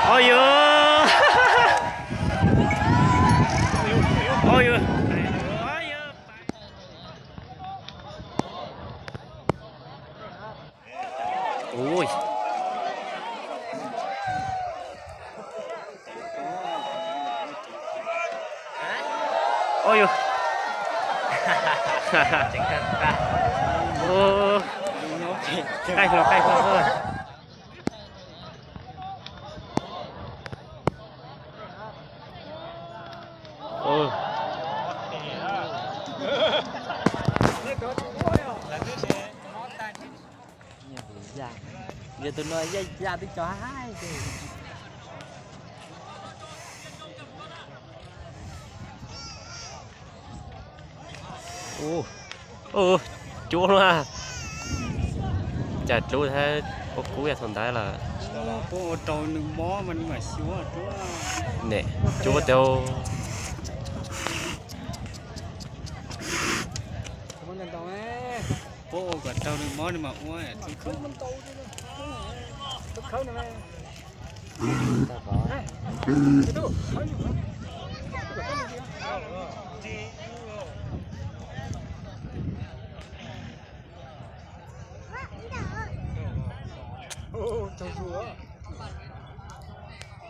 Oj yus, oj yus. Ui. Oj yus. Qaij hlo, qaij hlo. Yog tus no yaj yaj twb tso haib. Cuab na. Cas dlub thiab ua kub yog thaum ntawd lawm. Ne, cuab tau.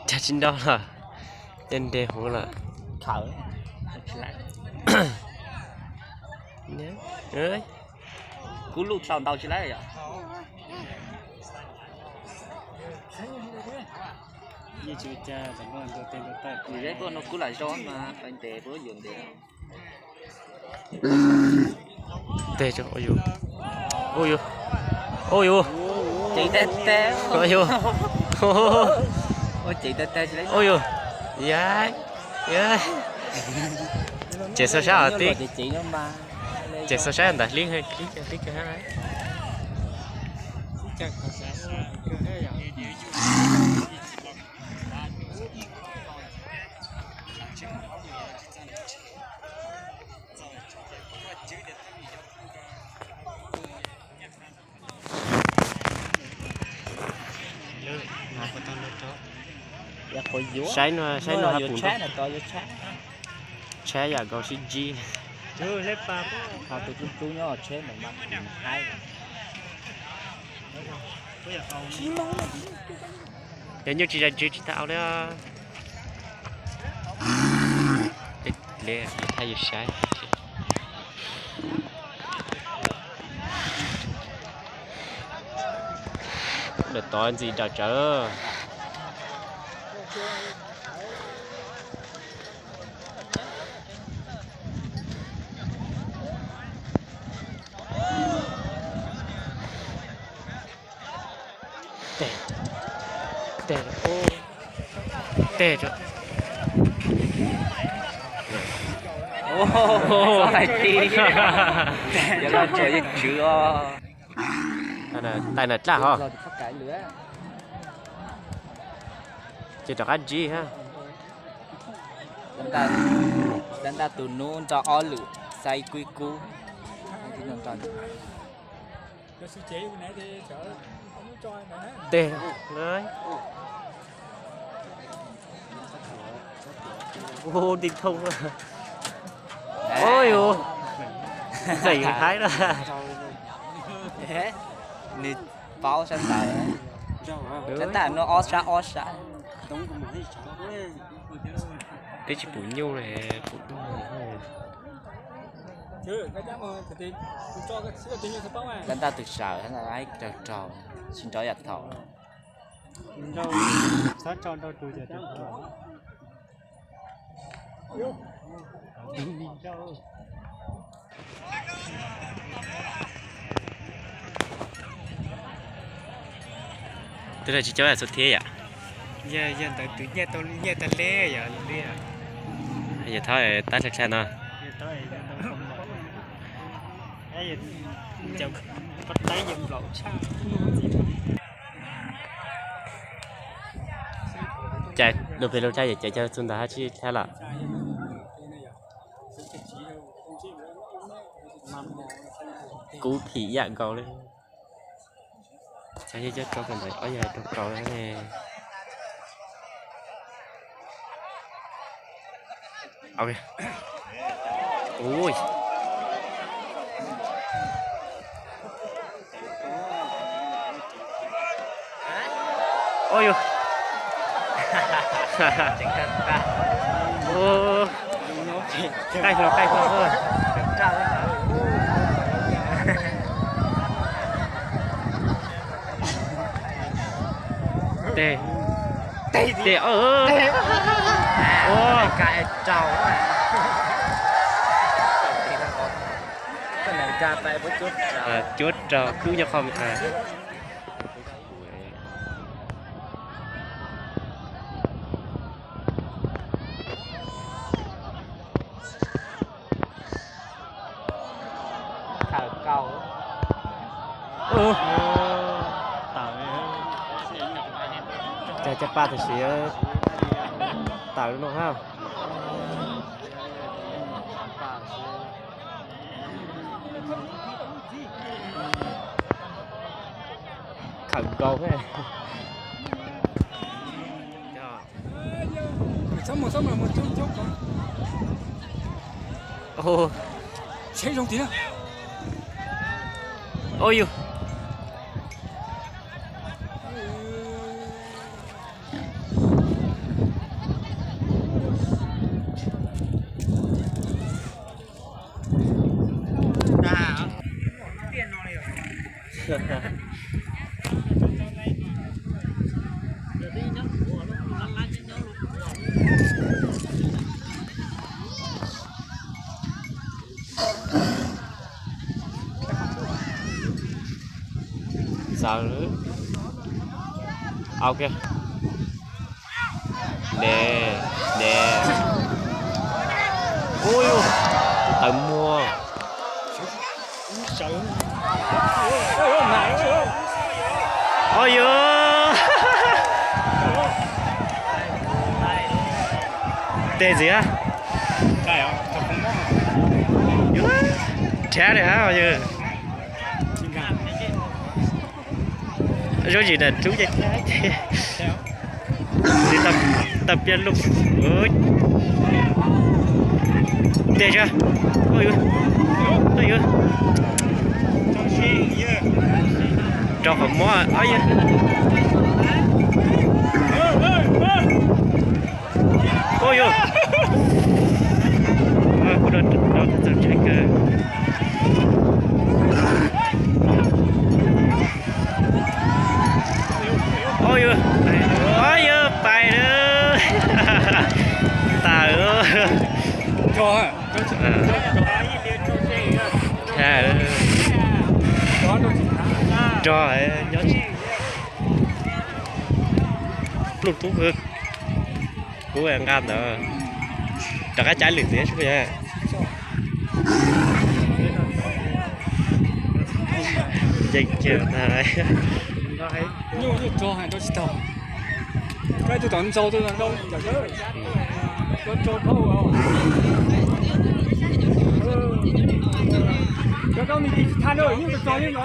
Cas tsis nrau lawm, ces nres huv lawm. Kub lub tau ntau tsis laib yom. Nws zeb tuaj no kub lam zoo mas ntes puas yuav ntes. Teg, ua yus, ua yus, ua yus. Ceev tag tag. Ua yus, ua ceev tag tag. Ua yus, ya, ya. Ces xo sab os tib, ces xo sab ntawd hlib, hlib, hlib kawg. Saib no, saib no hab pum nrog. Tshab yam nkaus sib ntsib. Ho tus tub tub nyob tsheb mas mas haib. Yog nyuj tsis zais ntsws tsis tau au li. Thaij yus saib. Lawm tod ntxim nram tsawv. Teg, teg, teg. Hais tias, yog loj tsawv yeej tswv os. Tais na dlaj hos. Ces rov qab ntsib hab. Dab ntaj tus nub nto ob lwm, xaiv kub ib kub. Teg, ub, nti thooj. Ub yus, txeem haib na. Nws paub sab ntawd. Sab ntaj no ob sab ob sab. Twb tsis pum nyuj li, pum nyuj. Dab ntaj tus sawm, haib raug raug, tsis nrov yam thaum. Twb tsis cov xu thiab yom. Yog ntawd tus nyiaj tau nyiaj tag li yom. Yog thab tab tshaj tshaj no. Cas lub pem lub tshaj yog cav caug txug ntawd hab tsis thab lawm. Kub phim yam nkaus li. Cov yog cov rau kawm ntawv, ob yog rau kaus ne. Ok. Ui. Ôi yô. Ôi. Cay hlo, cay hlo. Tes. Tes, tes, tes, ơ, ơ. Ua. Cuab rau khwb nyob qhov. Cov caj paj tam sim tawm no hab. Khawm nkaus. Ôi yô. Xav. Ok. Nè, nè. Ui, tawm muag. Oj yw. Tes ntxiv. Rhab li hab yw. Zaub zis nram roob ces tau piaj lug. Tes tsa. Oj yw. Oj yw. Rau qhov mob. Oj yw. Kuv rau txaus ntshai kawg. Oj yw, oj yw, pais lawm. Tawm. Rog, pluj tub, kuv nqa ntawd rov qab caij lwm ntxiv. Ncees kiag. Nyuj, nyuj rog hais rau tsis tau. Koj tus tom ntxau, tus tom ntxau. Cov rau nws tis tsis tha na, nyuj tus txog yeej no.